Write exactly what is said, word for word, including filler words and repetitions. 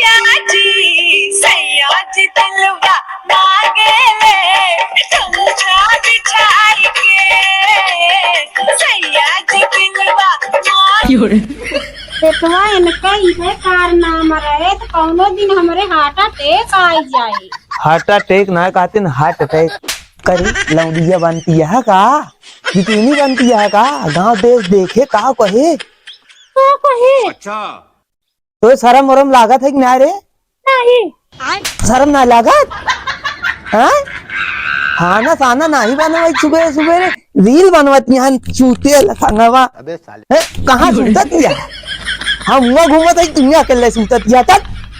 जी, सैया जी दिलवा मांगे ले, गमछा बिछाई के। सैया जी दिलवा मांगे। बेटवा, इनका इहे कारनामा रहे तो कौनो दिन हमरे heart attack आई जाए। Heart attack ना कहते न, heart attack। करी लौंडिया बनती है का? बिटिनी बनती है का? गांव देश देखे का कहे? का कहे? अच्छा। तो शरम वरम लागत है कि ना रे? नहीं। शरम ना लागत? हाँ? खाना साना नाही बनवाई सुबह सुबह रे, reel बनवत यहाँ चूते लफंगवा। अबे साले। हैं? कहाँ सूतत या? हम हुआ घूमत है, दुनिया अकेले सूतत या तक।